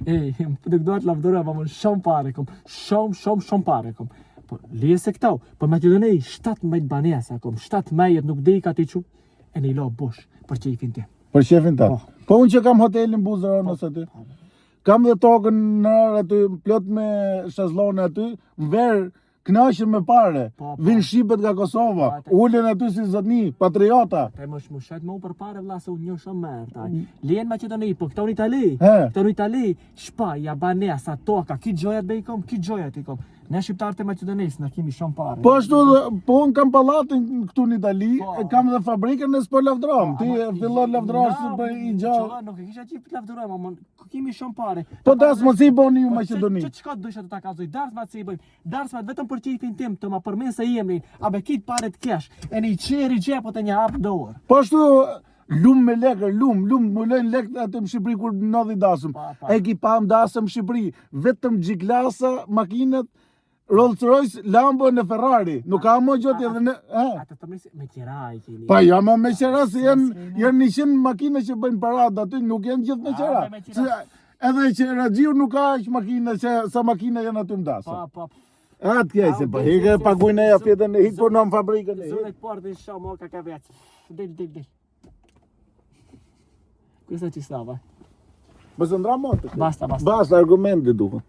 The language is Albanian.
Ej, nuk do të lavdëroj, po më shumë pare kom. Shumë, shumë, shumë pare kom. Po, lije se këto, po me të dhënej 17 banesa kom, 17 nuk di ka ti qu, e një lo bosh për qejfin tim. Për qefin ta. Po. Po unë që kam hotelin buzë Ronës aty. Kam dhe tokën në rërë aty, plot me shezlone aty, në verë kënaqem me pare. Po, po. Vinë shqipet nga Kosova, Po, ata- ulen aty si zotni, patriota. Te mos më shet më për pare vlla se unë njoh shumë më erë taj. Ljen Maqedoni, po këto në Itali. He. Këto në Itali, shpaja, banesa, toka, ki gjojat be i kom, ki gjojat i kom. Ne shqiptarët e Maqedonisë na kemi shumë pare. Po ashtu dhe, po unë kam pallatin këtu në Itali, Po. e kam dhe fabrikën e s'po lavdrom. Ti Ama- e fillon lavdrosh Na, për i gjë. Qolla, nuk e kisha qip të lavdëroj, ama ku kemi shumë pare. Po das mos i boni ju Po, Maqedoni. Që çka dësha të ta kallzoj? Darsmat se i bëjmë. Darsmat vetëm për qejfin tim, të ma përmend se emrin, a be kit pare të kesh. E një qeri xhepot e një hap dorë. Po ashtu lum me lekër, lum, lum, më lëjnë lekë aty në Shqipëri kur ndodhi dasëm. Pa, pa. E ki pam dasëm në Shqipëri, vetëm G-klasa, makinat, Rolls Royce, Lambo në Ferrari. Nuk ka më gjë tjetër në, ë. Atë të mrisi me qira i keni. Pa jo, më me qera se janë janë 100 makina që bëjnë paradë aty, nuk janë gjithë me A, qera. me qera. Se edhe qeraxhiu nuk ka aq makina që sa makina janë aty në dasëm. Pa, pa. Atë keq se po hikë paguajnë ja fjetën e hik punon në fabrikën e hik. Zonë të portë shumë o ka ka vet. Del del del. Questa ci stava. Mos e ndra motë. Basta, basta. Basta argumenti duhet.